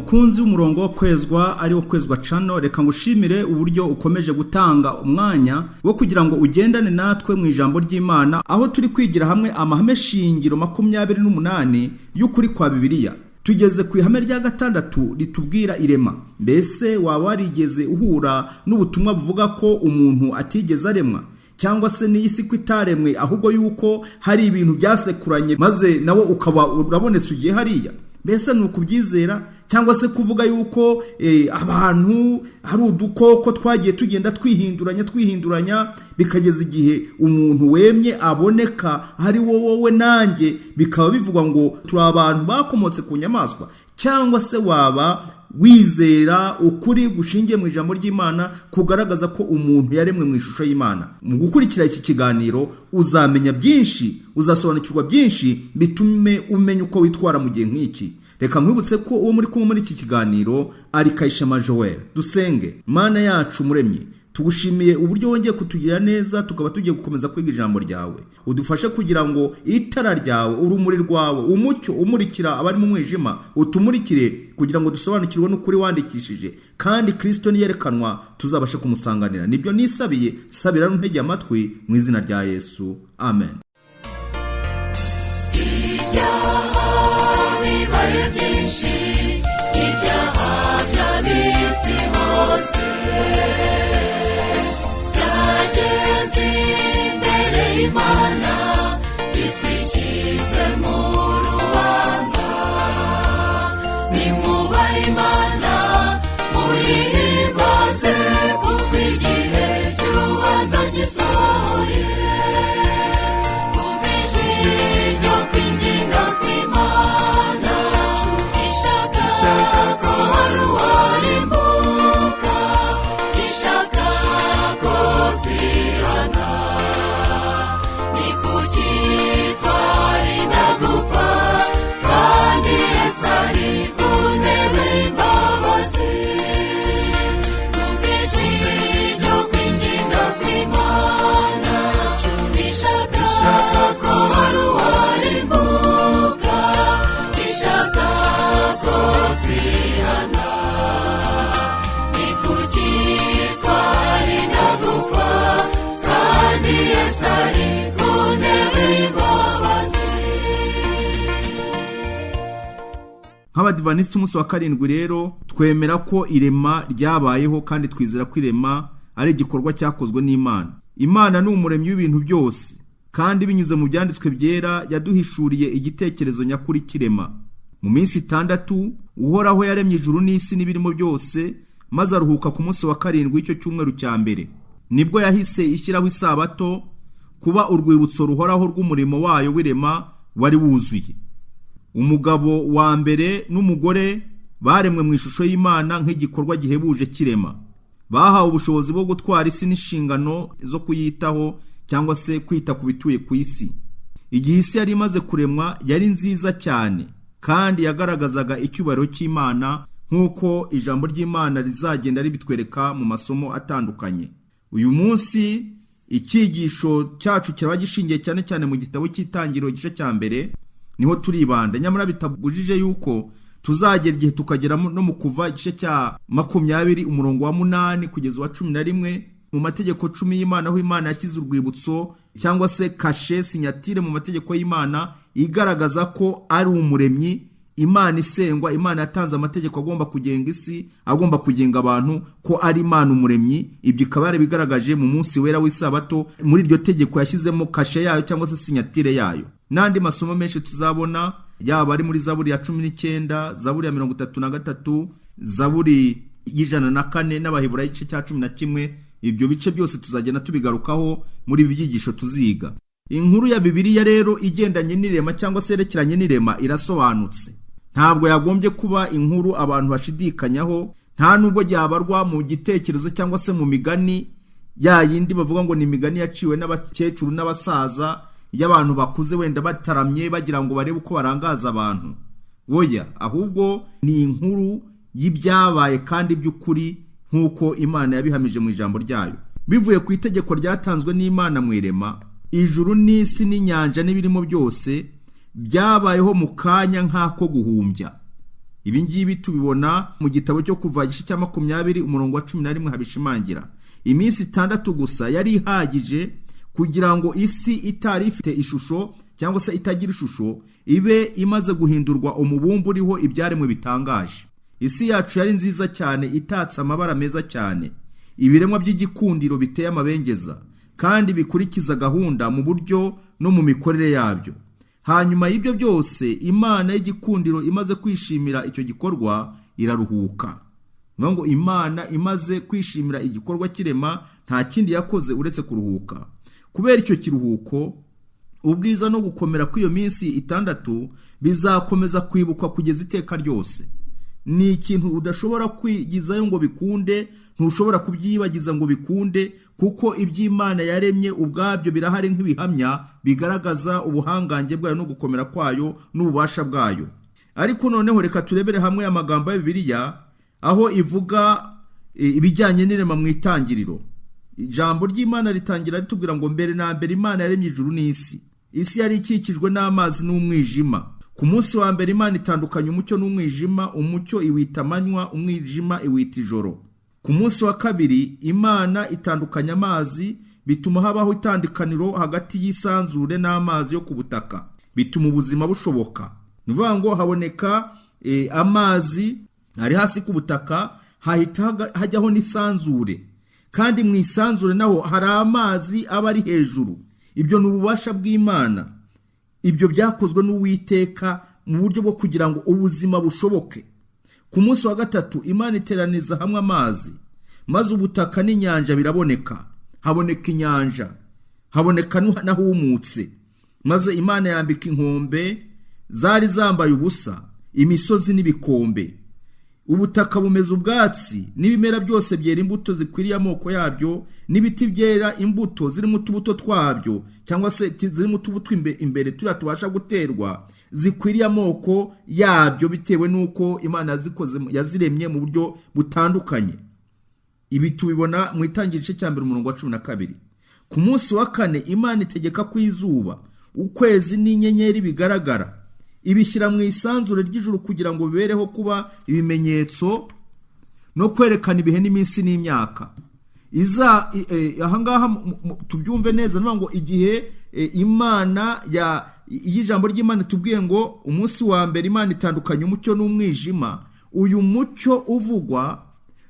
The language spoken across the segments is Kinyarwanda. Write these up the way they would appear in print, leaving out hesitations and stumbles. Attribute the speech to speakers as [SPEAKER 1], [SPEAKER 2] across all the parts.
[SPEAKER 1] Mukunzi w'umurongo wo kwezwa ari wo Kwezwa Channel, reka ngushimire uburyo ukomeje gutanga umwanya wo kugira ngo ugendane natwe mu ijambo ry'Imana, aho turi kwigira hamwe amahame shingiro 28 y'ukuri kwa Bibiliya. Tugeze ku ihame rya 6 ritubwira irema. Mbese waba warigeze uhura n'ubutumwa buvuga ko umuntu atigeze aremwa, cyangwa se n'iyi si ko itaremwe, ahubwo yuko hari ibintu byasekuranye maze nawe ukaba urabonetse ugiye hariya? Mbese ni ukubyizera, cyangwa se kuvuga yuko abantu hari udukoko twagiye tugenda twihinduranya bikageza igihe umuntu wemye aboneka ari wowe nanjye, bikaba bivugwa ngo turi abantu bakomotse ku nyamaswa? Cyangwa se waba wizera ukuri gushingiye mu ijambo ry'Imana kugaragaza ko umuntu yaremwe mu ishusho y'Imana? Mu gukurikira iki kiganiro uzamenya byinshi, uzasobanukirwa byinshi bitume umenya uko witwara mu gihe nk'iki. Reka nkwibutse ko uwo muri kumwe muri iki kiganiro ari Kayishema Joel. Dusenge. Mana yacu muremyi, tugushimiye uburyo wongeye kutugira neza, tukaba tugiye gukomeza kwiga ijambo ryawe. Udufashe kugira ngo itara ryawe, urumuri rwawe, umucyo umurikira abari mu mwijima, utumurikire kugira ngo dusobanukirwe n'ukuri wandikishije, kandi Kristo niyerekanwa tuzabashe kumusanganira. Nibyo nisabiye, sabira ntuntege amatwi, mu izina rya Yesu, amen.
[SPEAKER 2] Ibyaha bibaye byinshi, ibyaha by'ab'isi hose byageze imbere y'Imana, isi ishyize mu rubanza. Nimwubahe Imana muyihimbaze, kuko igihe cy'urubanza gisohoye. Twumve ijwi ryo kwinginga kw'Imana, ishaka ko hari uwarimbuka, ishaka ko twihana. Ni kuki twarinda gupfa kandi Yesu ari ku ntebe y'imbabazi? Twumve ijwi ryo kwinginga kw'Imana, ishaka ko hari uwarimbuka, ishaka ko twihana. Ni kuki twarinda gupfa kandi Yesu ari ku ntebe y'imbabazi?
[SPEAKER 1] Nk'abadivanisiti umunsi wa 7 rero twemera ko irema ryabayeho, kandi twizera ko irema ari igikorwa cyakozwe n'Imana. Imana ni umuremyi w'ibintu byose, kandi binyuze mu byanditswe byera yaduhishuriye igitekerezo nyakuri cy'irema. Mu minsi 6 Uhoraho yaremye ijuru n'isi n'ibirimo byose, maze aruhuka ku munsi wa 7 w'icyo cyumweru cya mbere. Nibwo yahise ishyiraho isabato kuba urwibutso ruhoraho rw'umurimo wayo w'irema wari wuzuye. Umugabo wa mbere n'umugore baremwe mu ishusho y'Imana nk'igikorwa gihebuje cy'irema. Bahawe ubushobozi bwo gutwara isi n'inshingano zo kuyitaho cyangwa se kwita ku bituye ku isi. Igihe isi yari imaze kuremwa yari nziza cyane, kandi yagaragazaga icyubahiro cy'Imana nk'uko ijambo ry'Imana rizagenda ribitwereka mu masomo atandukanye. Uyu munsi icyigisho cyacu kiraba gishingiye cyane cyane mu gitabo cy'Itangiriro igice cya 1, niho turibanda. Nyamara bitabujije yuko tuzagera igihe tukagera no mu Kuva igice cya 20 umurongo wa 8 kugeza uwa 11, mu mategeko 10 y'Imana, aho Imana yashyize urwibutso cyangwa se kashe sinyatire mu mategeko y'Imana igaragaza ko ari umuremyi, Imana isengwa, Imana yatanze amategeko agomba kugenga isi, agomba kugenga abantu, ko ari Imana umuremyi. Ibyo ikaba yarabigaragaje mu munsi wera w'isabato, muri iryo tegeko yashyizemo kashe yayo cyangwa se sinyatire yayo. N'andi masomo menshi tuzabona, yaba ari muri Zaburi ya 19, Zaburi ya 33, Zaburi y'104 n'Abaheburayo igice cya 11. Ibyo bice byose tuzagenda tubigarukaho muri ibi byigisho tuziga. Inkuru ya Bibiliya rero igendanye n'irema cyangwa se yerekeranye n'irema irasobanutse. Ntabwo yagombye kuba inkuru abantu bashidikanyaho, nta nubwo ryabarwa mu gitekerezo cyangwa se mu migani ya yindi bavuga ngo ni imigani yaciwe n'abakecuru n'abasaza, y'abantu bakuze wenda bataramye bagira ngo barebe uko barangaza abantu. Oya, ahubwo ni inkuru y'ibyabaye kandi by'ukuri nk'uko Imana yabihamije mu ijambo ryayo. Bivuye ku itegeko ryatanzwe n'Imana mu irema, ijuru n'isi n'inyanja n'ibirimo byose byabayeho mu kanya nk'ako guhumbya. Ibi ngibi tubibona mu gitabo cyo Kuva igice cya 20 umurongo wa 11 habishimangira. Iminsi 6 gusa yari ihagije kugira ngo isi itari ifite ishusho cyangwa se itagira ishusho ibe imaze guhindurwa umubumbe uriho ibyaremwe bitangaje. Isi yacu yari nziza cyane, itatse amabara meza cyane, ibiremwa by'igikundiro biteye amabengeza kandi bikurikiza gahunda mu buryo no mu mikorere yabyo. Hanyuma y'ibyo byose, Imana y'igikundiro imaze kwishimira icyo gikorwa iraruhuka. Niyo ngo Imana imaze kwishimira igikorwa kirema nta kindi yakoze uretse kuruhuka. Kubera icyo kiruhuko, ubwiza no gukomera kw'iyo minsi 6 bizakomeza kwibukwa kugeza iteka ryose. Ni ikintu udashobora kwigizayo ngo bikunde, ntushobora kubyibagiza ngo bikunde, kuko iby'Imana yaremye ubwabyo birahari nk'ibihamya bigaragaza ubuhangange bwayo no gukomera kwayo n'ububasha bwayo. Ariko noneho reka turebere hamwe amagambo ya Bibiliya aho ivuga ibijyanye n'irema mu itangiriro. Ijambo ry'Imana ritangira ritubwira ngo mbere na mbere Imana yaremye ijuru n'isi. Isi yari ikikijwe n'amazi n'umwijima. Ku munsi wa mbere Imana itandukanya umucyo n'umwijima, umucyo iwita amanywa, umwijima iwita ijoro. Ku munsi wa kabiri Imana itandukanya amazi, bituma habaho itandukaniro hagati y'isanzure n'amazi yo ku butaka, bituma ubuzima bushoboka. Ni ukuvuga ngo haboneka amazi ari hasi ku butaka, hahita hajyaho n'isanzure, kandi mu isanzure naho hari amazi aba ari hejuru. Ibyo ni ububasha bw'Imana. Ibyo byakozwe n'Uwiteka mu buryo bwo kugira ngo ubuzima bushoboke. Ku munsi wa gatatu Imana iteraniza hamwe amazi, maze ubutaka n'inyanja biraboneka. Haboneka inyanja, haboneka n'ahumutse. Maze Imana yambika inkombe zari zambaye ubusa, imisozi n'ibikombe. Ubutaka bumeze ubwatsi, n'ibimera byose byera imbuto zikwiriye amoko yabyo, n'ibiti byera imbuto zirimo utubuto twabyo, cyangwa se zirimo utubuto imbere turiya tubasha guterwa, zikwiriye amoko yabyo bitewe n'uko Imana yazikoze, yaziremye mu buryo butandukanye. Ibi tubibona mu Itangiriro igice cya 1 umurongo wa 12. Ku munsi wa kane Imana itegeka ko izuba, ukwezi n'inyenyeri bigaragara, ibishyira mu isanzure ry'ijuru kugira ngo bibereho kuba ibimenyetso no kwerekana ibihe n'iminsi n'imyaka. Ahangaha tubyumve neza, niba ngo igihe Imana ya ijambo ry'Imana tubwiye ngo umunsi wa mbere Imana itandukanya umucyo n'umwijima, uyu mucyo uvugwa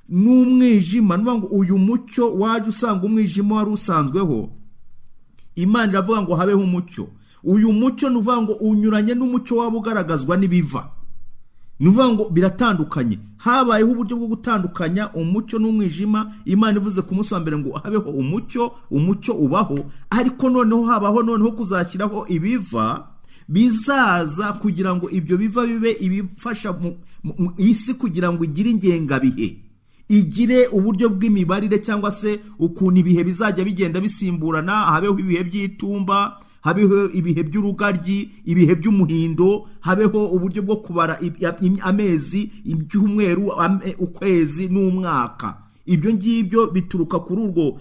[SPEAKER 1] n'umwijima, niba ngo uyu mucyo waje usanga umwijima wari usanzweho, Imana iravuga ngo habeho umucyo. Uyu mucyo ni uvuga ngo unyuranye n'umucyo waba ugaragazwa n'ibiva. Ni uvuga ngo biratandukanye. Habayeho uburyo bwo gutandukanya umucyo n'umwijima. Imana ivuze ku munsi wa mbere ngo habeho umucyo, umucyo ubaho, ariko noneho habaho noneho kuzashyiraho ibiva bizaza kugira ngo ibyo biva bibe ibifasha isi kugira ngo igire ingengabihe, igire uburyo bw'imibarire cyangwa se ukuntu ibihe bizajya bigenda bisimburana. Habeho ibihe by'itumba, habeho ibihe by'urugaryi, ibihe by'umuhindo, habeho uburyo bwo kubara amezi, ibyumweru, ukwezi n'umwaka. Ibyo ngibyo bituruka kuri urwo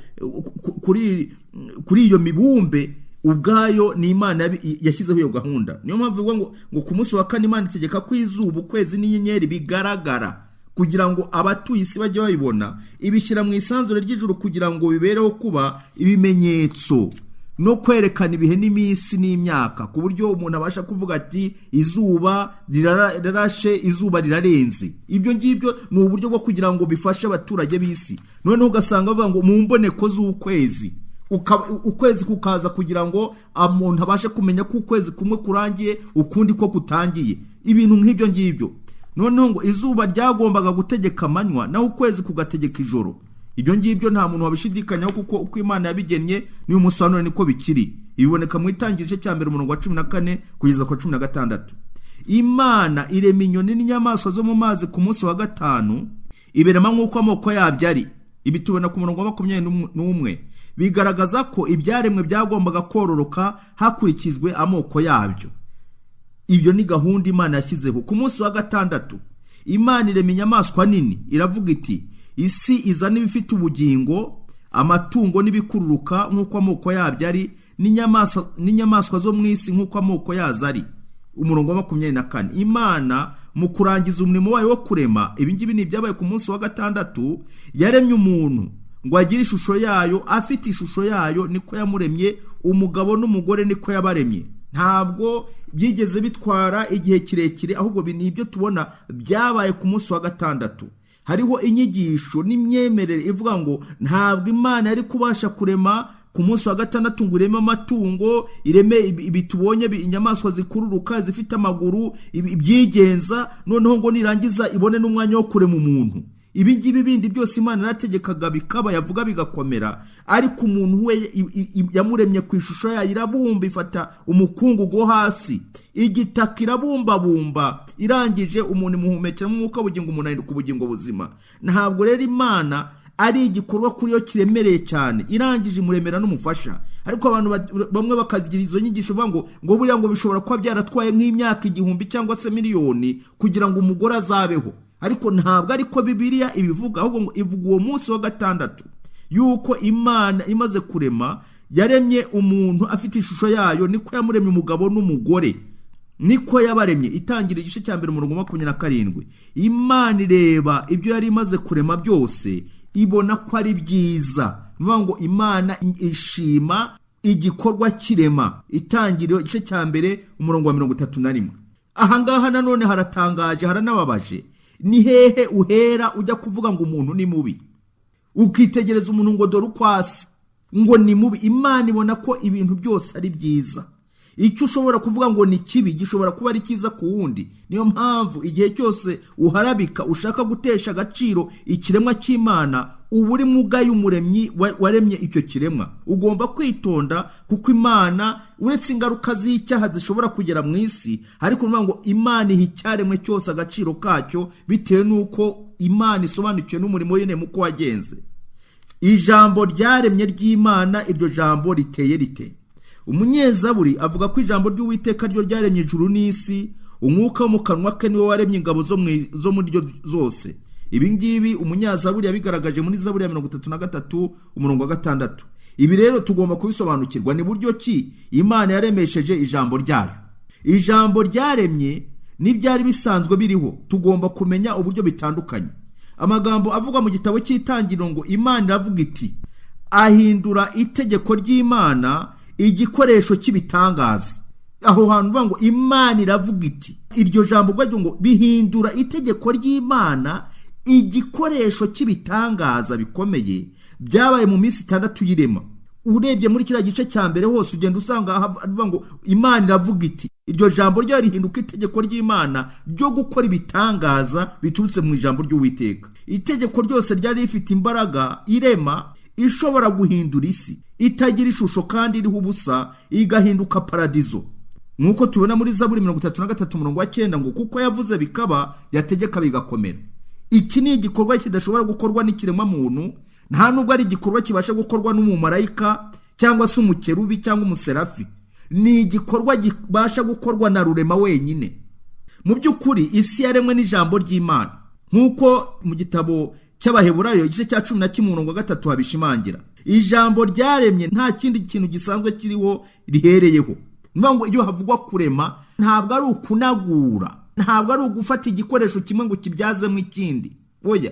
[SPEAKER 1] kuri iyo mibumbe ubwayo ni Imana yashyizeho iyo gahunda. Niyo mpamvu ivuga ngo ku munsi wa kane Imana itegeka ko izuba, ukwezi n'inyenyeri bigaragara kugira ngo abatuye isi bajye babibona, ibishyira mu isanzure ry'ijuru kugira ngo bibereho kuba ibimenyetso no kwerekana ibihe n'iminsi n'imyaka, ku buryo umuntu abasha kuvuga ati izuba rirarashe, izuba rirarenze. Ibyo ngibyo ni uburyo bwo kugira ngo bifashe abaturage b'isi. Noneho ugasanga bavuga ngo mu mboneko z'ukwezi, ukwezi kukaza kugira ngo umuntu abashe kumenya ko ukwezi kumwe kurangiye ukundi ko kutangiye, ibintu nk'ibyo ngibyo. Noneho ngo izuba ryagombaga gutegeka amanywa, naho ukwezi kugategeka ijoro. Ibyo ngibyo nta muntu wabishidikanyaho, kuko uko Imana yabigennye n'uyu munsi wa none niko bikiri. Ibiboneka mu Itangiriro igice cya 1 umurongo wa 14 kugeza ku 16. Imana irema inyoni n'inyamaswa zo mu mazi ku munsi wa gatanu, ibirema nk'uko amoko yabyo ari. Ibi tubona ku murongo wa 21. Bigaragaza ko ibyaremwe byagombaga kororoka hakurikijwe amoko yabyo. Ibyo ni gahunda Imana yashyizeho. Ku munsi wa gatandatu Imana irema inyamaswa nini, iravuga iti isi izana ibifite ubugingo, amatungo n'ibikururuka nk'uko amoko yabyo ari, n'inyamaswa zo mu isi nk'uko amoko yazo ari. umurongo wa 24. Imana mu kurangiza umurimo wayo wo kurema, ibi ngibi ni ibyabaye ku munsi wa gatandatu, yaremye umuntu ngo agire ishusho yayo, afite ishusho yayo niko yamuremye, umugabo n'umugore niko yabaremye. Ntabwo byigeze bitwara igihe kirekire, ahubwo ni ibyo tubona byabaye ku munsi wa gatandatu. Hariho inyigisho n'imyemerere ivuga ngo ntabwo Imana yari kubasha kurema ku munsi wa gatandatu ngo ireme amatungo, ireme ibi tubonye, inyamaswa zikururuka zifite amaguru, ibyigenza, noneho ngo nirangiza ibone n'umwanya wo kurema umuntu. Ibi ngibi bindi byose Imana yarategekaga bikaba, yavuga bigakomera, ariko umuntu we yamuremye ku ishusho yayo, irabumba, ifata umukungugu wo hasi, igitaka irabumbabumba, irangije umuntu imuhumekeramo umwuka w'ubugingo, umuntu ahinduka ubugingo buzima. Ntabwo rero Imana ari igikorwa kuri yo kiremereye cyane, irangije imuremera n'umufasha. Ariko abantu bamwe bakagira izo nyigisho bavuga ngo buriya ngo bishobora kuba byaratwaye nk'imyaka 1000 cyangwa se miliyoni kugira ngo umugore azabeho. Ariko ntabwo ariko Bibiliya ibivuga, ahubwo ngo ivuga uwo munsi wa gatandatu yuko Imana imaze kurema yaremye umuntu afite ishusho yayo, niko yamuremye, umugabo n'umugore niko yabaremye. Itangira igice cya 1 umurongo 27. Imana ireba ibyo yari imaze kurema byose, ibona ko ari byiza. Ni ukuvuga ngo Imana ishima igikorwa kirema. Itangiriro igice cya 1 umurongo wa 31. Ahangaha nanone haratangaje, haranababaje. Ni hehe uhera ujya kuvuga ngo umuntu ni mubi? Ukitegereza umuntu ngo dore uko asa, ngo ni mubi. Imana ibona ko ibintu byose ari byiza. Icyo ushobora kuvuga ngo ni kibi gishobora kuba ari cyiza ku wundi. Niyo mpamvu igihe cyose uharabika, ushaka gutesha agaciro ikiremwa cy'Imana, uba uri mwuga y'umuremyi waremye icyo kiremwa. Ugomba kwitonda, kuko Imana uretse ingaruka z'icyaha zishobora kugera mu isi, ariko ni ngo Imana iha icyaremwe cyose agaciro kacyo, bitewe n'uko Imana isobanukiwe n'umurimo w'irema uko wagenze. Ijambo ryaremye ry'Imana, iryo jambo riteye rite? Umunyezaburi avuga ko ijambo ry'Uwiteka ryo ryaremye ijuru n'isi, umwuka wo mu kanwa ke niwe waremye ingabo zo muri ryo zose. Ibi ngibi umunyazaburi yabigaragaje muri Zaburi ya 33 umurongo wa 6. Ibi rero tugomba kubisobanukirwa, ni buryo ki Imana yaremesheje ijambo ryayo. Ijambo ryaremye n'ibyari bisanzwe biriho, tugomba kumenya uburyo bitandukanye. Amagambo avugwa mu gitabo cy'Itangiriro ngo Imana iravuga iti, ahindura itegeko ry'Imana igikoresho cy'ibitangaza. Aho hantu uvuga ngo Imana iravuga iti, iryo jambo ubwaryo ngo bihindura itegeko ry'Imana igikoresho cy'ibitangaza bikomeye byabaye mu minsi 6 y'irema. Urebye muri kiriya gice cya mbere hose ugenda usanga havuga ngo Imana iravuga iti, iryo jambo ryayo rihinduka itegeko ry'Imana ryo gukora ibitangaza biturutse mu ijambo ry'Uwiteka. Itegeko ryose ryari rifite imbaraga irema ishobora guhindura isi itagira ishusho kandi iriho ubusa, igahinduka paradizo. Nk'uko tubona muri Zaburi 33 umurongo wa 9 ngo kuko yavuze bikaba, yategeka bigakomera. Iki ni igikorwa kidashobora gukorwa n'ikiremwa muntu, nta nubwo ari igikorwa kibasha gukorwa n'umumarayika cyangwa se umukerubi cyangwa umuserafi. Ni igikorwa kibasha gukorwa na rurema wenyine. Mu by'ukuri isi yaremwe n'ijambo ry'Imana, nk'uko mu gitabo cy'Abaheburayo igice cya 11 umurongo wa 3 habishimangira. Ijambo ryaremye nta kindi kintu gisanzwe kiriho rihereyeho. Niyo ngo iyo havugwa kurema ntabwo ari ukunagura, ntabwo ari ugufata igikoresho kimwe ngo kibyazemo ikindi. Oya,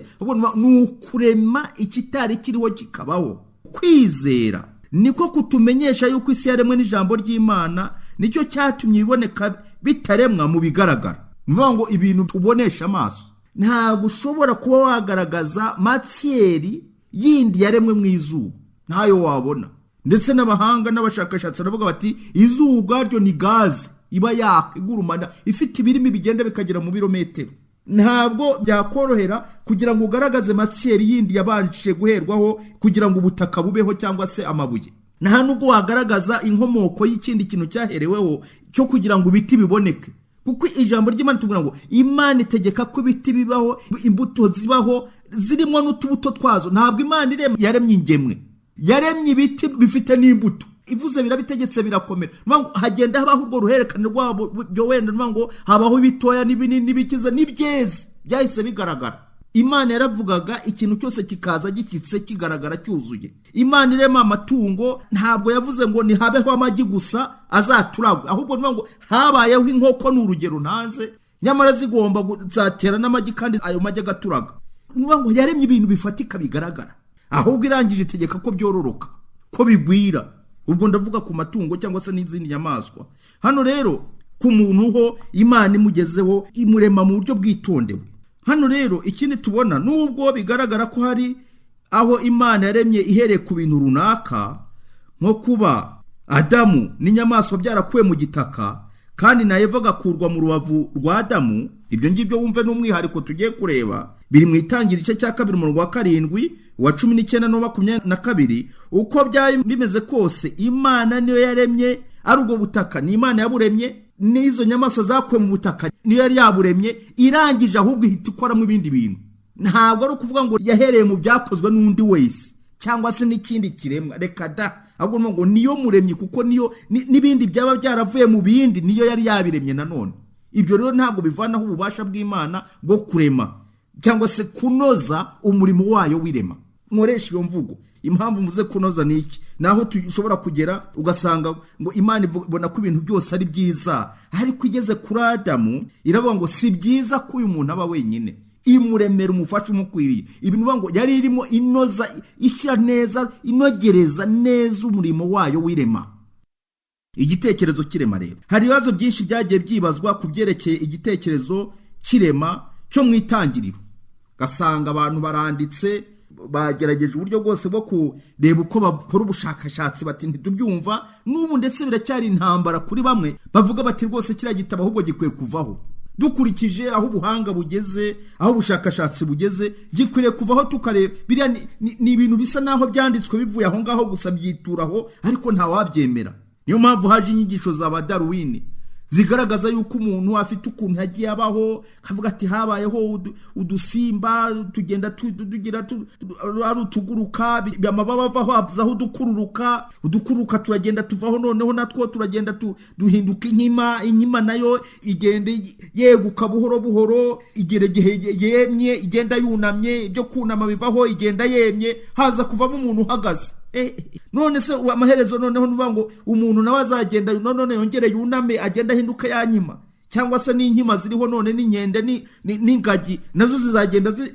[SPEAKER 1] ni ukurema ikitari kiriho kikabaho. Kwizera niko kutumenyesha yuko isi yaremwe n'ijambo ry'Imana, nicyo cyatumye ibiboneka bitaremwa mu bigaragara. Ni ngo ibintu tubonesha amaso, ntabwo ushobora kuba wagaragaza matiyeri yindi yaremwe mu izuba, ntayo wabona. Ndetse n'abahanga n'abashakashatsi baravuga bati izuba ubwaryo ni gaze iba yaka igurumana, ifite ibirimi bigenda bikagera mu birometero. Ntabwo byakorohera kugira ngo ugaragaze matiyeri yindi yabanje guherwaho kugira ngo ubutaka bubeho cyangwa se amabuye. Nta nubwo wagaragaza inkomoko y'ikindi kintu cyahereweho cyo kugira ngo ibiti biboneke, kuko ijambo ry'Imana tubwira ngo Imana itegeka ko ibiti bibaho, imbuto zibaho zirimo n'utubuto twazo. Ntabwo Imana yaremye ingemwe, yaremye ibiti bifite n'imbuto. Ivuze birabitegetse birakomera. Ngo hagenda habaho urwo ruhererekane rwabo, wenda ngo habaho ibitoya n'ibinini n'ibikiza n'ibyeze, byahise bigaragara. Imana yaravugaga ikintu cyose kikaza gishyitse, kigaragara, cyuzuye. Imana irema amatungo ntabwo yavuze ngo ntihabeho amagi gusa azaturagwe, ahubwo ni ngo habayeho inkoko, ni urugero ntanze, nyamara zigomba kuzatera n'amagi kandi ayo magi agaturaga. Ni ngo yaremye ibintu bifatika bigaragara, ahubwo irangije itegeka ko byororoka, ko bigwira. Ubwo ndavuga ku matungo cyangwa se n'izindi nyamaswa. Hano rero ku muntu ho Imana imugezeho imurema mu buryo bwitondewe. Hano rero ikindi tubona, nubwo bigaragara ko hari aho Imana yaremye ihereye ku bintu runaka, nko kuba Adamu n'inyamaswa byarakuwe mu gitaka kandi na Eva agakurwa mu rubavu rwa Adamu, ibyo ngibyo wumve n'umwihariko tugiye kureba, biri mu Itangira igice cya 2 umurongo wa 7, wa 19 na 22. Uko byaba bimeze kose, Imana niyo yaremye, ari ubwo butaka ni Imana yaburemye, n'izo nyamaswa zakuwe mu butaka niyo yari yaburemye. Irangije ahubwo ihita ikoramo ibindi bintu. Ntabwo ari ukuvuga ngo yahereye mu byakozwe n'undi wese cyangwa se n'ikindi kiremwa, reka da, ahubwo ngo niyo muremyi, kuko niyo n'ibindi byaba byaravuye mu bindi niyo yari yabiremye nanone. Ibyo rero ntabwo bivanaho ububasha bw'Imana bwo kurema cyangwa se kunoza umurimo wayo w'irema. Nkoresha iyo mvugo. Impamvu mvuze kunoza ni iki? Naho dushobora kugera ugasanga ngo Imana ibona ko ibintu byose ari byiza, ariko igeze kuri Adamu iravuga ngo si byiza ko uyu muntu aba wenyine, imuremera umufasha umukwiriye. Ibintu ngo yari irimo inoza, ishyira neza, inogereza neza umurimo wayo w'irema. Igitekerezo cy'irema rero, hari ibibazo byinshi byagiye byibazwa ku byerekeye igitekerezo cy'irema cyo mu Itangiriro. Ugasanga abantu baranditse, bagerageje uburyo bwose bwo kureba uko bakora ubushakashatsi, bati ntitubyumva n'ubu, ndetse biracyari intambara kuri bamwe bavuga bati rwose kiriya gitabo ahubwo gikwiye kuvaho. Dukurikije aho ubuhanga bugeze, aho ubushakashatsi bugeze, gikwiriye kuvaho tukareba. Biriya ni ibintu bisa naho byanditswe bivuye aho ngaho gusa, byituraho, ariko ntawabyemera. Niyo mpamvu haje inyigisho za ba Darwin zigaragaza yuko umuntu afite ukuntu yagiye abaho, akavuga ati habayeho udusimba tugenda tugira ari utuguruka, amababa avaho hazaho udukururuka, udukururuka turagenda tuvaho, noneho natwo turagenda duhinduka inkima, inkima nayo igenda yeguka buhoro buhoro, igera igihe yemye, igenda yunamye, ibyo kunama bivaho, igenda yemye, haza kuvamo umuntu uhagaze. None se amaherezo noneho nuvuga ngo umuntu nawe azagenda none yongere yuname, agenda ahinduka ya nkima, cyangwa se n'inkima ziriho none n'inkende n'ingagi nazo zizagenda zi,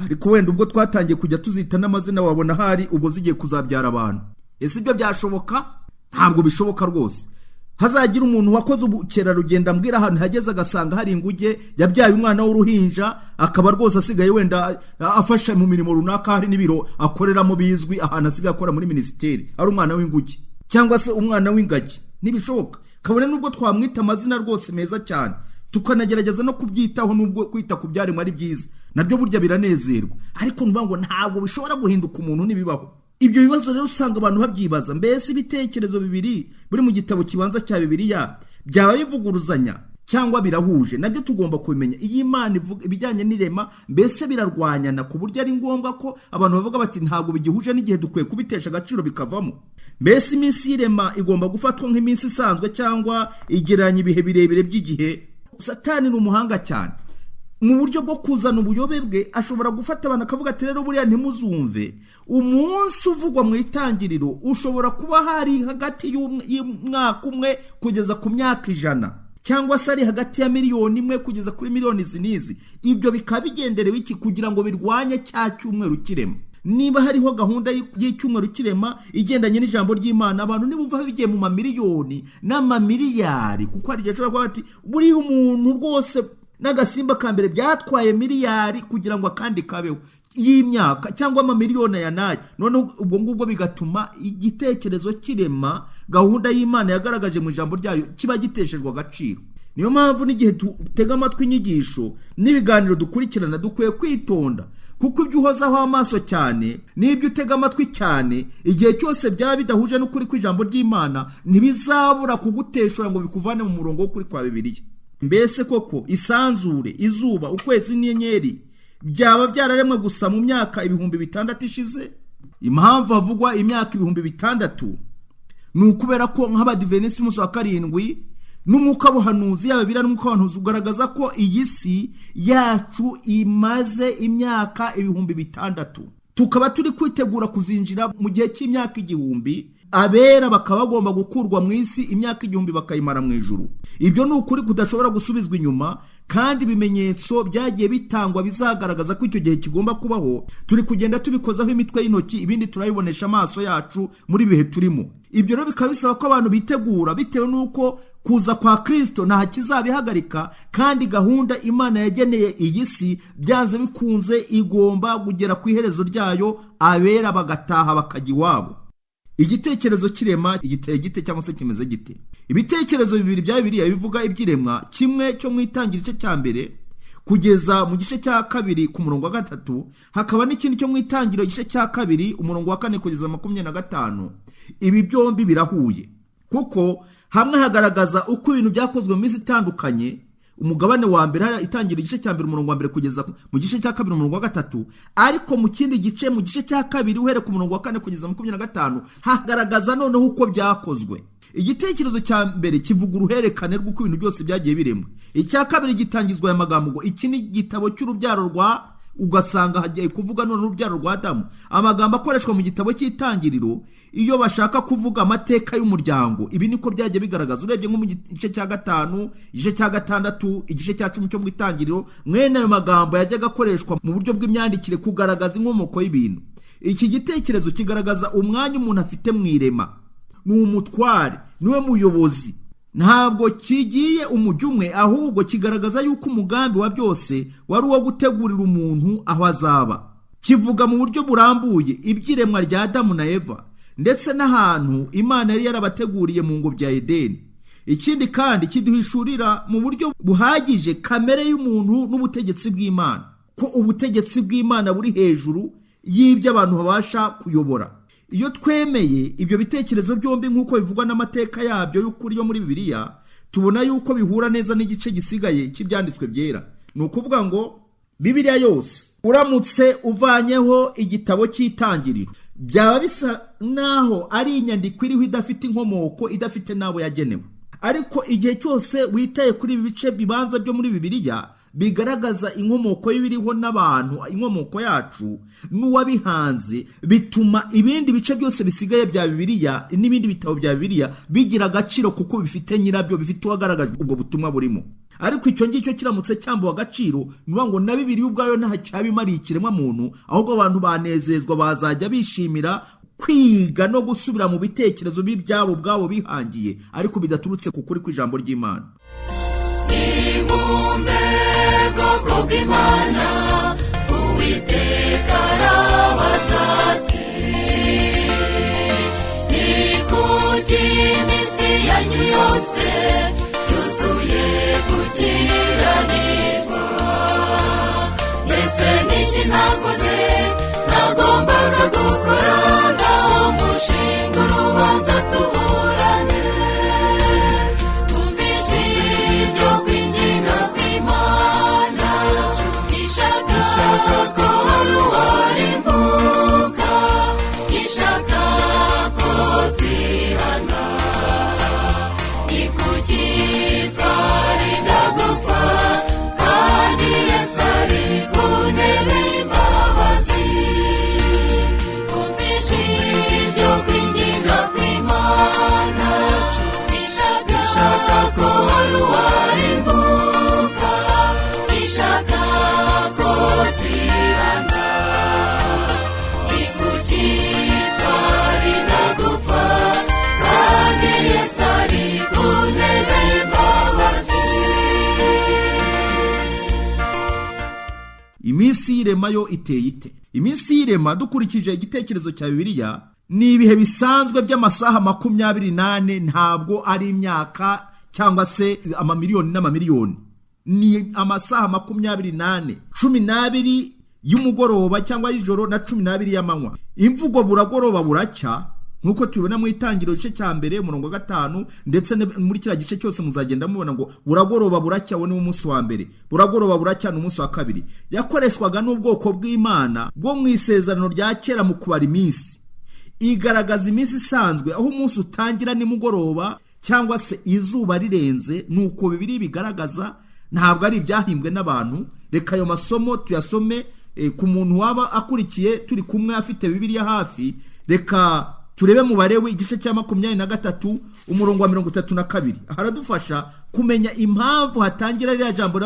[SPEAKER 1] ariko wenda ubwo twatangiye kujya tuzita n'amazina, wabona hari ubwo zigiye kuzabyara abantu. Ese ibyo byashoboka? Ntabwo bishoboka rwose. Hazagira umuntu wakoze ubukerarugendo ambwira ahantu hageze agasanga hari inguge yabyaye umwana w'uruhinja, akaba rwose asigaye wenda afasha mu mirimo runaka, hari n'ibiro akoreramo bizwi, ahantu asigaye akora muri minisiteri, ari umwana w'inguge cyangwa se umwana w'ingagi. Ntibishoboka, kabone nubwo twamwita amazina rwose meza cyane, tukanagerageza no kubyitaho, nubwo kwita ku byaremwe ari byiza, nabyo burya biranezerwa, ariko ngo ntabwo bishobora guhinduka umuntu, ntibibaho. Ibyo bibazo rero usanga abantu babyibaza. Mbese ibitekerezo bibiri buri mu gitabo kibanza cya Bibiliya byaba bivuguruzanya cyangwa birahuje? Nabyo tugomba kubimenya. Iyo Imana ivuga ibijyanye n'irema, mbese birarwanyana ku buryo ari ngombwa ko abantu bavuga bati ntabwo bigihuje n'igihe, dukwiye kubitesha agaciro bikavamo? Mbese iminsi y'irema igomba gufatwa nk'iminsi isanzwe cyangwa igereranya ibihe birebire by'igihe? Satani ni umuhanga cyane mu buryo bwo kuzana ubuyobe bwe. Ashobora gufata abantu akavuga ati rero buriya ntimuzumve, umunsi uvugwa mu Itangiriro ushobora kuba hari hagati y'umwaka umwe kugeza ku myaka 100, cyangwa se ari hagati ya 1 miliyoni kugeza kuri miliyoni izi n'izi. Ibyo bikaba bigenderewe iki? Kugira ngo birwanye cya cyumweru kirema. Niba hariho gahunda y'icyumweru kirema igendanye n'ijambo ry'Imana, abantu nibumva bigiye mu mamiliyoni n'amamiliyari, kuko hari igihe ashobora kuba ati buriya umuntu rwose n'agasimba ka mbere byatwaye miliyari kugira ngo akandi kabeho y'imyaka, cyangwa amamiliyoni aya n'aya, noneho ubwo ngubwo bigatuma igitekerezo kirema, gahunda y'Imana yagaragaje mu ijambo ryayo, kiba giteshejwe agaciro. Niyo mpamvu n'igihe dutega amatwi inyigisho n'ibiganiro dukurikirana dukwiye kwitonda, kuko ibyo uhozaho amaso cyane n'ibyo utega amatwi cyane, igihe cyose byaba bidahuje n'ukuri kw'ijambo ry'Imana, ntibizabura kuguteshura ngo bikuvane mu murongo w'ukuri kwa Bibiliya. Mbese koko isanzure, izuba, ukwezi n'inyenyeri byaba byararemwe gusa mu myaka 6000 ishize? Impamvu havugwa imyaka 6000 ni ukubera ko nk'Abadivenisi umunsi wa karindwi N'umwuka w'ubuhanuzi, yaba Bibiliya n'umwuka w'ubuhanuzi, ugaragaza ko iyi si yacu imaze imyaka 6000, tukaba turi kwitegura kuzinjira mu gihe cy'imyaka 1000. Abera bakaba bagomba gukurwa mu isi, imyaka 1000 bakayimara mu ijuru. Ibyo ni ukuri kudashobora gusubizwa inyuma, kandi ibimenyetso byagiye bitangwa bizagaragaza ko icyo gihe kigomba kubaho. Turi kugenda tubikozaho imitwe y'intoki, ibindi turabibonesha amaso yacu muri ibihe turimo. Ibyo rero bikaba bisaba ko abantu bitegura, bitewe n'uko kuza kwa Kristo nta kizabihagarika, kandi gahunda Imana yageneye iyi si byanze bikunze igomba kugera ku iherezo ryayo, abera bagataha bakajya iwabo. Igitekerezo cy'irema giteye gite cyangwa se kimeze gite? Ibitekerezo bibiri bya Bibiliya bivuga iby'iremwa, kimwe cyo mu itangira igice cya 1 kugeza mu gice cya 2 ku murongo wa 3, hakaba n'ikindi cyo mu itangiriro igice cya 2 umurongo wa 4 kugeza 25. Ibi byombi birahuye, kuko hamwe hagaragaza uko ibintu byakozwe mu minsi itandukanye, umugabane wa mbere, itangira igice cya 1 umurongo wa 1 kugeza mu gice cya 2 umurongo wa 3, ariko mu kindi gice, mu gice cya 2 uhere ku murongo wa 4 kugeza 25, hagaragaza noneho uko byakozwe. Igitekerezo cya mbere kivuga uruhererekane rw'uko ibintu byose byagiye biremwa. Icya kabiri gitangizwa aya magambo ngo iki ni igitabo cy'urubyaro rwa, ugasanga hagiye kuvuga none urubyaro rwa Adamu. Amagambo akoreshwa mu gitabo cy'itangiriro iyo bashaka kuvuga amateka y'umuryango, ibi niko byagiye bigaragaza. Urebye nko mu gice cya 5, igice cya 6, igice cya 10 cyo mu itangiriro, mwene ayo magambo yajyaga akoreshwa mu buryo bw'imyandikire kugaragaza inkomoko y'ibintu. Iki gitekerezo kigaragaza umwanya umuntu afite mu irema, ni umutware, niwe muyobozi. Ntabwo kigiye umujyi umwe, ahubwo kigaragaza yuko umugambi wa byose wari uwo gutegurira umuntu aho azaba. Kivuga mu buryo burambuye iby'iremwa rya Adamu na Eva, ndetse n'ahantu Imana yari yarabateguriye mu ngobyi ya Edeni. Ikindi kandi kiduhishurira mu buryo buhagije kamere y'umuntu n'ubutegetsi bw'Imana, ko ubutegetsi bw'Imana buri hejuru y'ibyo abantu babasha kuyobora. Iyo twemeye ibyo bitekerezo byombi nk'uko bivugwa n'amateka yabyo y'ukuri yo muri Bibiliya, tubona yuko bihura neza n'igice gisigaye cy'ibyanditswe byera. Ni ukuvuga ngo Bibiliya yose uramutse uvanyeho igitabo cy'itangiriro, byaba bisa naho ari inyandiko iriho idafite inkomoko, idafite n'abo yagenewe. Ariko igihe cyose witaye kuri ibi bice bibanza byo muri Bibiliya bigaragaza inkomoko y'ibiriho n'abantu, inkomoko yacu n'uwabihanze, bituma ibindi bice byose bisigaye bya Bibiliya n'ibindi bitabo bya Bibiliya bigira agaciro, kuko bifite nyirabyo, bifite uwagaragaje ubwo butumwa burimo. Ariko icyo ngicyo kiramutse cyambuwe agaciro, ni ngo na Bibiliya ubwayo nta cyabimariye ikiremwamuntu, ahubwo abantu banezezwa bazajya bishimira kwiga no gusubira mu bitekerezo by'ibyabo ubwabo bihangiye, ariko bidaturutse ku kuri kw'ijambo ry'Imana.
[SPEAKER 2] Nimwumve bwoko bw'Imana, Uwiteka arabaza ati: ni kuki iminsi yanyu yose yuzuye gukiranirwa? Mbese n'iki ntakoze nagombaga gukora? Ngaho mushinga urubanza tuburane. Twumve ijwi ryo kwinginga kw'Imana, ishaka ko hari uwarimbuka, ishaka ko twihana. Ni kuki twarinda gupfa kandi Yesu ari ku ntebe y'imbabazi? Twumve ijwi ryo kwinginga kw'Imana, ishaka ko hari uwarimbuka, ishaka ko twihana. Ni kuki twarinda gupfa kandi Yesu ari ku ntebe y'imbabazi?
[SPEAKER 1] Iminsi y'irema yo iteye ite? Iminsi y'irema, dukurikije igitekerezo cya Bibiliya, ni ibihe bisanzwe by'amasaha 24, ntabwo ari imyaka cyangwa se amamiliyoni n'amamiliyoni. Ni amasaha 24, 12 y'umugoroba cyangwa y'ijoro na 12 y'amanywa. Imvugo buragoroba buracya, nk'uko tubibona mu itangiriro igice cya 1 umurongo wa 5, ndetse muri kiriya gice cyose muzagenda mubona ngo buragoroba buracya, wo ni umunsi wa mbere, buragoroba buracya ni umunsi wa kabiri. Yakoreshwaga n'ubwoko bw'Imana bwo mu isezerano rya kera mu kubara iminsi. Igaragaza iminsi isanzwe, aho umunsi utangira nimugoroba Cyangwa se izuba rirenze. Nuko Bibiliya bigaragaza, ntabwo ari ibyahimbwe n'abantu. Reka ayo masomo tuyasome ku muntu waba akurikiye turi kumwe afite Bibiliya hafi. Reka turebe mu Balewi igice cya 23, umurongo wa 32. Haradufasha kumenya impamvu hatangira ririya jambo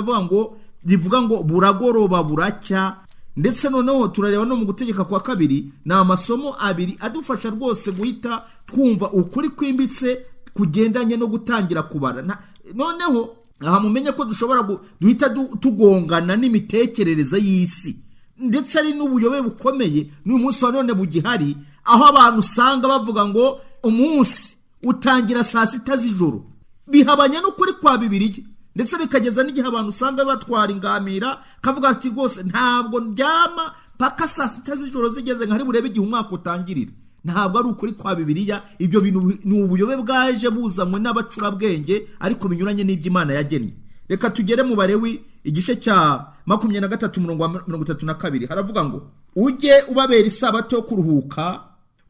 [SPEAKER 1] rivuga ngo buragoroba buracya. Ndetse noneho turareba no mu Gutegeka kwa Kabiri. Ni amasomo abiri adufasha rwose guhita twumva ukuri kwimbitse kugendanye no gutangira kubara. Noneho aha mumenye ko dushobora duhita tugongana n'imitekerereze y'isi, ndetse ari n'ubuyobe bukomeye n'uyu munsi wa none bugihari, aho abantu usanga bavuga ngo umunsi utangira saa 6 z'ijoro. Bihabanye n'ukuri kwa Bibiliya, ndetse bikageza n'igihe abantu usanga batwara ingamira, kavuga ati rwose ntabwo ndyama paka saa 6 z'ijoro zigeze, nkari burebe igihe umwaka utangirira. Ntabwo ari ukuri kwa Bibiliya. Ibyo bintu ni ubuyobe bwaje buzanywe n'abacurabwenge, ariko binyuranye n'iby'Imana yagennye. Reka tugere mu Balewi igice cya 23, umurongo wa 32. Haravuga ngo: ujye ubabera isabato yo kuruhuka,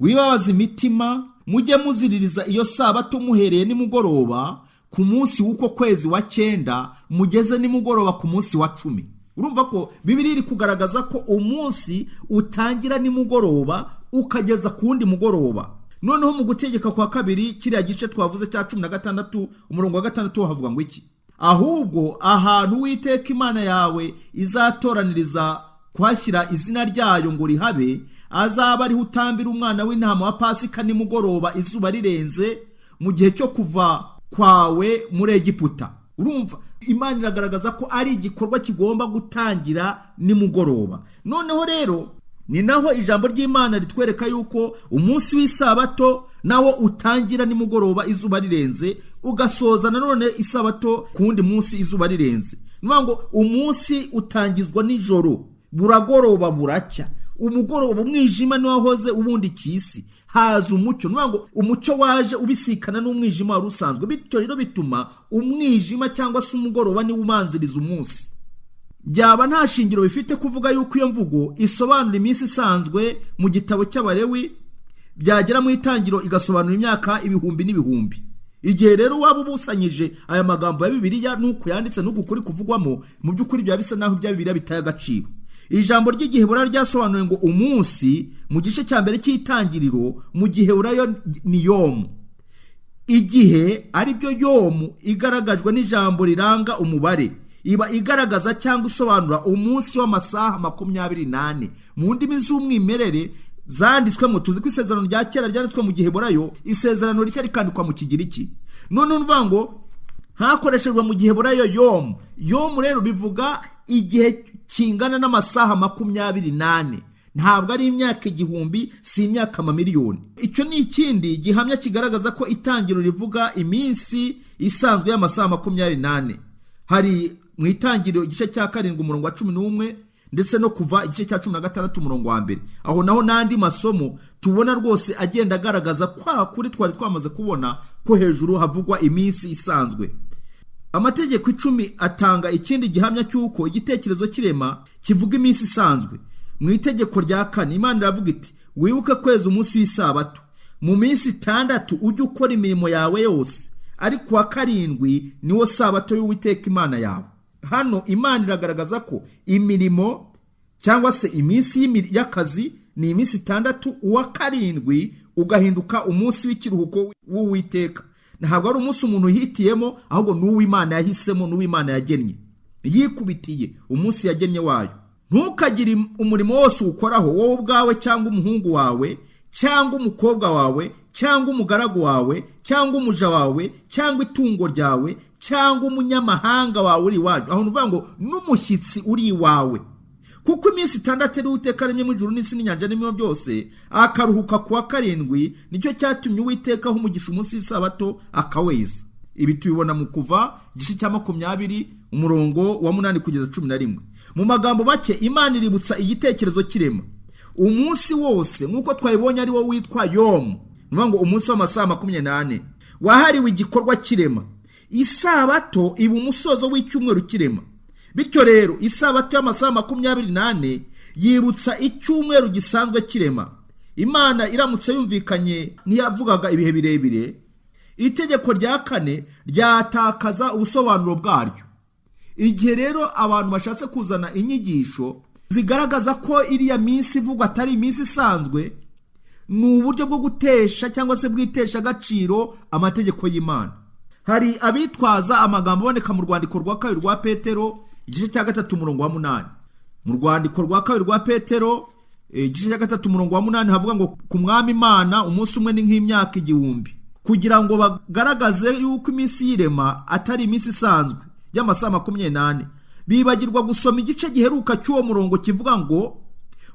[SPEAKER 1] wibabaza imitima, mujye muziririza iyo sabato muhereye nimugoroba ku munsi w'uko kwezi wa 9, mugeze nimugoroba ku munsi wa 10. Urumva ko Bibiliya iri kugaragaza ko umunsi utangira nimugoroba ukageza ku wundi mugoroba. Noneho mu Gutegeka kwa Kabiri, kiriya gice twavuze cya 16, umurongo wa 6, havuga ngo iki? Ahubwo ahantu Uwiteka Imana yawe izatoraniriza kuhashyira izina ryayo ngo rihabe, azaba ariho utambira umwana w'intama wa Pasika nimugoroba izuba rirenze, mu gihe cyo kuva kwawe muri Egiputa. Urumva Imana iragaragaza ko ari igikorwa kigomba gutangira nimugoroba. Noneho rero ni naho ijambo ry'Imana ritwereka yuko umunsi w'isabato nawo utangira nimugoroba izuba rirenze, ugasoza nanone isabato ku wundi munsi izuba rirenze. Ni ukuvuga ngo umunsi utangizwa nijoro, buragoroba buracya. Umugoroba, umwijima niwo wahoze ubundikiye isi, haza umucyo. Ni ukuvuga ngo umucyo waje ubisikana n'umwijima wari usanzwe. Bityo rero bituma umwijima cyangwa se umugoroba niwo ubanziriza umunsi. Byaba nta shingiro bifite kuvuga yuko iyo mvugo isobanura iminsi isanzwe mu gitabo cy'Abalewi, byagera mu Itangiro igasobanura imyaka ibihumbi n'ibihumbi. Igihe rero waba ubusanyije aya magambo ya Bibiliya n'uko yanditse n'uku kuri kuvugwamo, mu by'ukuri byaba bisa naho ibya Bibiliya bitaye agaciro. Ijambo ry'Igiheburayo ryasobanuye ngo umunsi mu gice cya mbere cy'Itangiriro mu Giheburayo ni yomu. Igihe ari byo yomu igaragajwe n'ijambo riranga umubare, iba igaragaza cyangwa isobanura umunsi w'amasaha 24. Mu ndimi z'umwimerere zanditswemo, tuzi ko Isezerano rya Kera ryanditswe mu Giheburayo, Isezerano Rishya rikandikwa mu Kigiriki. None uvuga ngo hakoreshejwe mu Giheburayo yomu. Yomu rero bivuga igihe kingana n'amasaha 24, ntabwo ari imyaka 1000, si imyaka amamiliyoni. Icyo ni ikindi gihamya kigaragaza ko Itangiriro rivuga iminsi isanzwe y'amasaha 24. Hari mu Itangiriro igice cya 7, umurongo wa 11, ndetse no Kuva igice cya 16, umurongo wa 1. Aho naho n'andi masomo tubona rwose agenda agaragaza kwa kuri twari twamaze kubona ko hejuru havugwa iminsi isanzwe. Amategeko 10 atanga ikindi gihamya cy'uko igitekerezo cy'irema kivuga iminsi isanzwe. Mu itegeko rya 4 Imana iravuga iti: wibuke kweza umunsi w'isabato, mu minsi 6 ujye ukora imirimo yawe yose, ariko wa 7 niwo sabato y'Uwiteka Imana yawe. Hano Imana iragaragaza ko imirimo cyangwa se iminsi y'akazi ni iminsi 6, uwa 7 ugahinduka umunsi w'ikiruhuko w'Uwiteka. Ntabwo ari umunsi umuntu yihitiyemo, ahubwo n'uw'Imana yahisemo, n'uw'Imana yagennye, yikubitiye umunsi yagennye wayo. Ntukagire umurimo wose uwukoraho, wowe ubwawe cyangwa umuhungu wawe cyangwa umukobwa wawe cyangwa umugaragu wawe cyangwa umuja wawe cyangwa itungo ryawe cyangwa umunyamahanga wawe uri iwanyu. Aho ni ukuvuga ngo n'umushyitsi uri iwawe. Kuko iminsi 6 ari Uwiteka aremye mu ijuru n'isi n'inyanja n'ibirimo byose, akaruhuka ku wa 7, nicyo cyatumye Uwiteka aha umugisha umunsi w'isabato akaweza. Ibi tubibona mu Kuva igice cya 20, umurongo wa 8 kugeza 11. Mu magambo make, Imana iributsa igitekerezo cy'irema. Umunsi wose nk'uko twabibonye ari wo witwa yomu, ni ukuvuga ngo umunsi w'amasaha 24 wahariwe igikorwa cy'irema. Isabato iba umusozo w'icyumweru cy'irema. Bityo rero isabato y'amasaha 24 yibutsa icyumweru gisanzwe cy'irema. Imana iramutse yumvikanye ntiyavugaga ibihe birebire, Itegeko rya kane ryatakaza ubusobanuro bwaryo. Igihe rero abantu bashatse kuzana inyigisho zigaragaza ko iriya minsi ivugwa atari iminsi isanzwe, ni uburyo bwo gutesha cyangwa se bwitesha agaciro amategeko y'Imana. Hari abitwaza amagambo aboneka mu rwandiko rwa kabiri rwa Petero igice cya 3 umurongo wa 8. Mu rwandiko rwa kabiri rwa Petero igice cya 3 umurongo wa 8 havuga ngo ku mwami Imana umunsi umwe ni nk'imyaka 1000, kugira ngo bagaragaze yuko iminsi y'irema atari iminsi isanzwe y'amasaha 24. Bibagirwa gusoma igice giheruka cy'uwo murongo kivuga ngo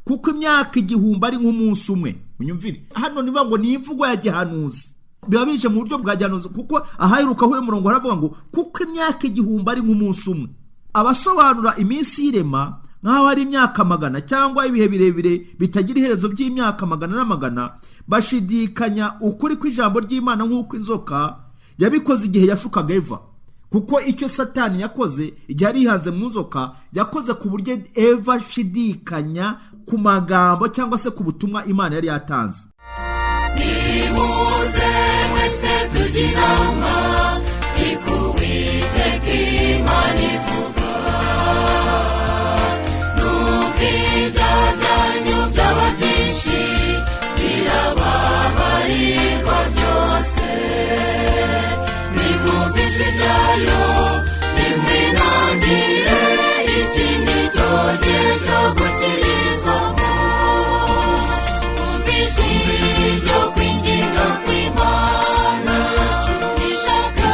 [SPEAKER 1] kuko imyaka 1000 ari nk'umunsi umwe. Unyumvire hano niba ngo ni imvugo ya gihanuzi, biba bije mu buryo bwa gihanuzi, kuko ahaheruka huye murongo haravuga ngo kuko imyaka 1000 ari nk'umunsi umwe. Abasobanura iminsi y'irema nk'aho ari imyaka 100 cyangwa ibihe birebire bitagira iherezo by'imyaka 100 na 100, bashidikanya ukuri kw'ijambo ry'Imana nk'uko inzoka yabikoze igihe yashukaga Eva. Kuko icyo Satani yakoze igihe arihanze mu nzoka, yakoze ku buryo Eva ashidikanya ku magambo cyangwa se ku butumwa Imana yari yatanze.
[SPEAKER 2] Nimuze mwese tujye inama, ikuwiteka Imana ivuga. Nubwo ibyaha byanyu byaba byinshi, birababarirwa byose. Nimwumve ijwi ryayo, nimwinangire, iki ni cyo gihe cyo gukirizamo. Twumve ijwi ryo kwinginga kw'Imana, ishaka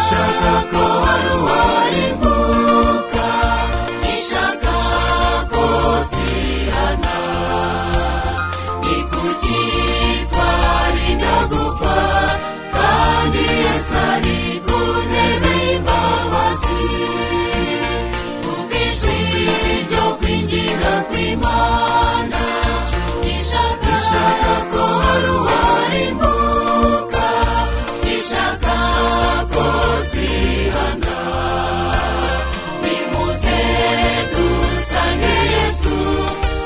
[SPEAKER 2] ko hari uwarimbuka, ishaka ko twihana. Ni kuki twarinda gupfa, kandi Yesu ari ku ntebe y'imbabazi. Twumve ijwi ryo kwinginga kw'Imana, ishaka ko hari uwarimbuka, ishaka ko twihana. Nimuze dusange Yesu,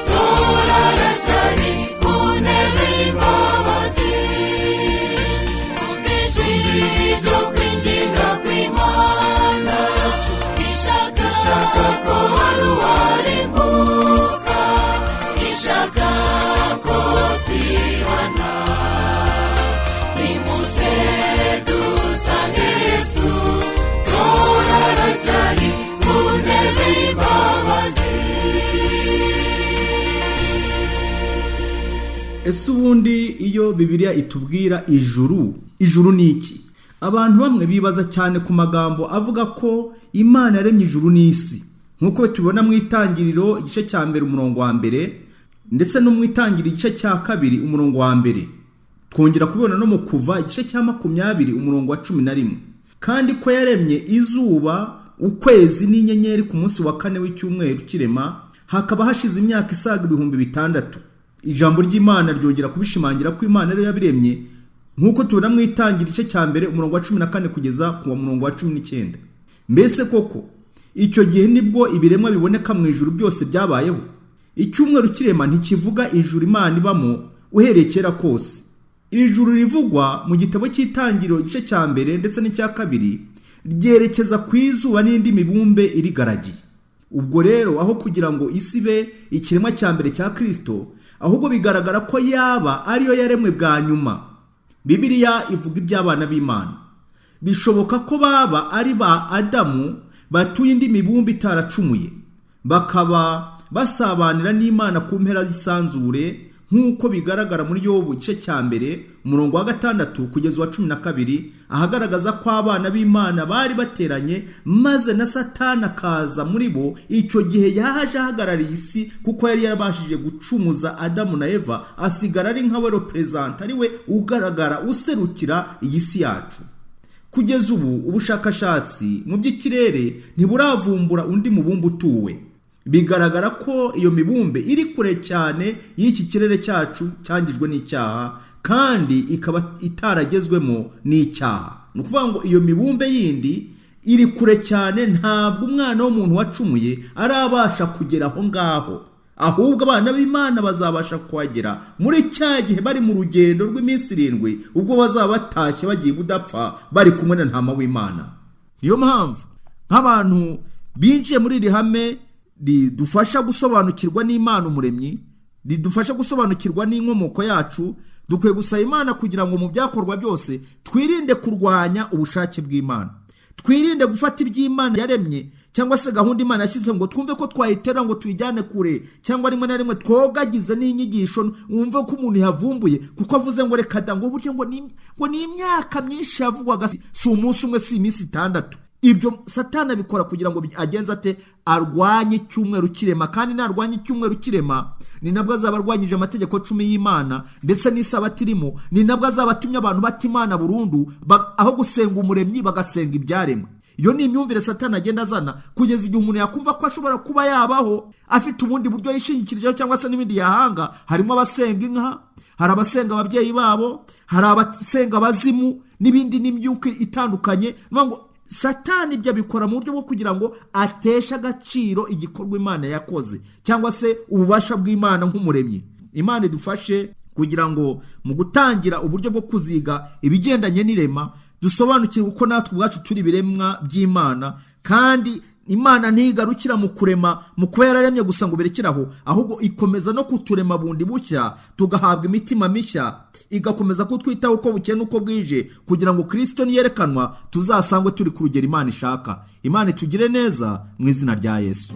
[SPEAKER 2] turaracyari ku ntebe y'imbabazi. Twumve ijwi ryo kwinginga kw'Imana, ishaka ko hari uwarimbuka, ishaka ko twihana. Nimuze dusange Yesu, turaracyari ku ntebe y'imbabazi.
[SPEAKER 1] Ese ubundi iyo Bibiliya itubwira ijuru, ijuru ni iki? Abantu bamwe bibaza cyane ku magambo avuga ko Imana yaremye ijuru n'isi, nk'uko tubibona mu Itangiriro igice cya 1 umurongo wa 1, ndetse no mu Itangiriro igice cya 2 umurongo wa 1. Twongera kubibona no mu Kuva igice cya 20 umurongo wa 11. Kandi ko yaremye izuba, ukwezi n'inyenyeri ku munsi wa 4 w'icyumweru kirema, hakaba hashize imyaka isaga 6000. Ijambo ry'Imana ryongera kubishimangira ko Imana ariyo yabiremye, nk'uko tubona mu Itangiriro igice cya 1 umurongo wa 14 kugeza ku murongo wa 19. Mbese koko icyo gihe nibwo ibiremwa biboneka mu ijuru byose byabayeho? Icyumweru kirema ntikivuga ijuru Imana ibamo uhereye kera kose. Ijuru rivugwa mu gitabo cy'Itangiriro igice cya 1 ndetse n'icya 2 ryerekeza ku izuba n'indi mibumbe irigaragiye. Ubwo rero aho kugira ngo isi ibe ikiremwa cya mbere cya Kristo, ahubwo bigaragara ko yaba ariyo yaremwe bwa nyuma. Bibiliya ivuga iby'abana b'Imana. Bishoboka ko baba ari ba Adamu batuye indi mibumbe itaracumuye, bakaba basabanira n'Imana ku mpera y'isanzure, nk'uko bigaragara muri Yobu igice cya 1 umurongo wa 6 kugeza wa 12, ahagaragaza ko abana b'Imana bari bateranye maze na Satani akaza muri bo. Icyo gihe yaje ahagarariye isi, kuko yari yarabashije gucumuza Adamu na Eva, asigara ari nka we represent, ari we ugaragara userukira iyi si yacu. Kugeza ubu ubushakashatsi mu by'ikirere ntiburavumbura undi mubumbe utuwe. Bigaragara ko iyo mibumbe iri kure cyane y'iki kirere cyacu cyangijwe n'icyaha, kandi ikaba itaragezwemo n'icyaha. Ni ukuvuga ngo iyo mibumbe yindi iri kure cyane, ntabwo umwana w'umuntu wacumuye arabasha kugera aho ngaho. Ahubwo abana b'Imana bazabasha kuhagera muri cya gihe bari mu rugendo rw'iminsi 7, ubwo bazaba batashye bagiye budapfa bari kumwe na Ntama w'Imana. Niyo mpamvu nk'abantu binjiye muri iri hame ridufasha gusobanukirwa n'Imana umuremyi, ridufasha gusobanukirwa n'inkomoko yacu, dukwiye gusaba Imana kugira ngo mu byakorwa byose twirinde kurwanya ubushake bw'Imana, twirinde gufata iby'Imana yaremye cyangwa se gahunda Imana yashyize ngo twumve ko twayitera ngo tuyijyane kure, cyangwa rimwe na rimwe twogagize n'inyigisho wumve ko umuntu yavumbuye kuko avuze ngo reka da, ngo burya ngo ni imyaka myinshi yavugwaga, si umunsi umwe, si iminsi 6. Ibyo Satani abikora kugira ngo agenze ate? Arwanye icyumweru kirema. Kandi narwanye icyumweru kirema, ni nabwo azaba arwanyije amategeko 10 y'Imana ndetse n'isabato irimo, ni nabwo azaba atumye abantu bata Imana burundu, aho gusenga umuremyi bagasenga ibyaremwe. Iyo ni imyumvire Satani agenda azana kugeza igihe umuntu yakumva ko ashobora kuba yabaho afite ubundi buryo yishingikirijeho cyangwa se n'ibindi yahanga. Harimo abasenga inka, hari abasenga ababyeyi babo, hari abasenga abazimu n'ibindi n'imyuka itandukanye. Ngo Satani ibyo abikora mu buryo bwo kugira ngo ateshe agaciro igikorwa Imana yakoze cyangwa se ububasha bw'Imana nk'umuremyi. Imana idufashe kugira ngo mu gutangira uburyo bwo kuziga ibigendanye n'irema dusobanukirwe uko natwe ubwacu turi ibiremwa by'Imana, kandi Imana ntigarukira mu kurema, mu kuba yararemye gusa ngo berekeraho, ahubwo ikomeza no kuturema bundi bushya, tugahabwa imitima mishya, igakomeza kutwitaho uko bukeye n'uko bwije, kugira ngo Kristo niyerekanwa tuzasangwe turi ku rugero Imana ishaka. Imana itugire neza mu izina rya Yesu.